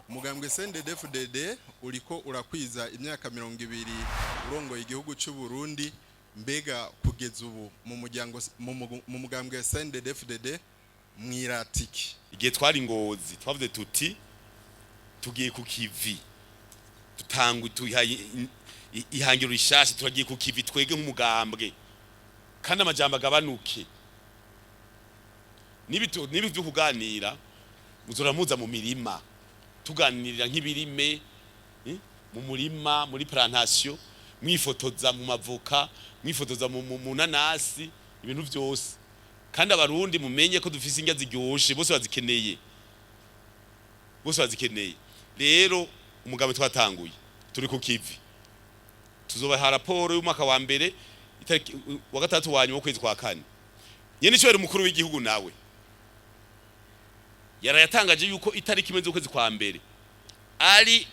Umugambwe CNDD-FDD uriko urakwiza imyaka 20 urongoye igihugu cy'u Burundi. Mbega kugeza ubu mu muryango, mu mugambwe CNDD-FDD mwiratiki? Igihe twari Ngozi twavuze tuti tugiye ku kivi, tutangwe tuyihaye ihangiro rishasha, turagiye ku kivi twege nk'umugambwe, kandi amajambo agabanuke. Nibi byo kuganira, muzora muza mu mirima tuganirira nk'ibirime, mu murima, muri plantation, mwifotoza mu mavoka, mwifotoza mu nanasi, ibintu byose. Kandi Abarundi mumenye ko dufise indya ziryoshe, bose bazikeneye, bose bazikeneye. Rero umugambi twatanguye, turi ku kivi. Tuzobaha raporo y'umwaka wa mbere itariki wa gatandatu wa nyuma w'ukwezi kwa kane. Nyene icyo umukuru w'igihugu nawe yarayatangaje yuko itariki 1 z'ukwezi kwa mbere ari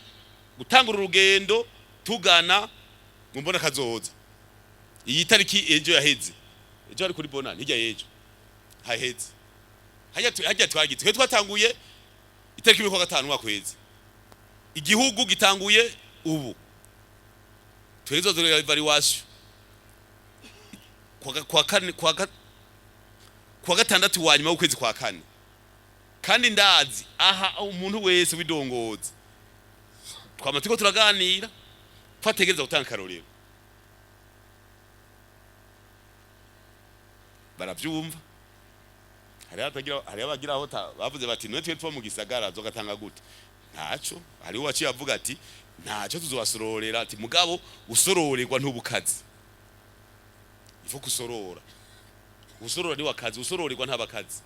gutangura urugendo tugana mu mbona kazoza. Iyi tariki ejo yaheze, ejo ari kuri bona hirya y'ejo haheze, hajya twagize twe twatanguye itariki 1 kwa gatanu umwaka uheze. Igihugu gitanguye ubu, tweza dore evaluation kwa kane, kwa gatandatu wa nyuma w'ukwezi kwa kane. Kandi ndazi aha umuntu wese w'idongozi twama turiko turaganira twategereza gutanga akarorero, baravyumva. Hariho abagira aho bavuze bati: "None twe tuba mu gisagara zogatanga gute?" Ntaco. Hariho uwaciye avuga ati: "Ntaco, tuzobasororera." Ati: "Mugabo usororerwa ntubukazi, ifo kusorora, usorora ni wakazi, usororerwa ntabakazi."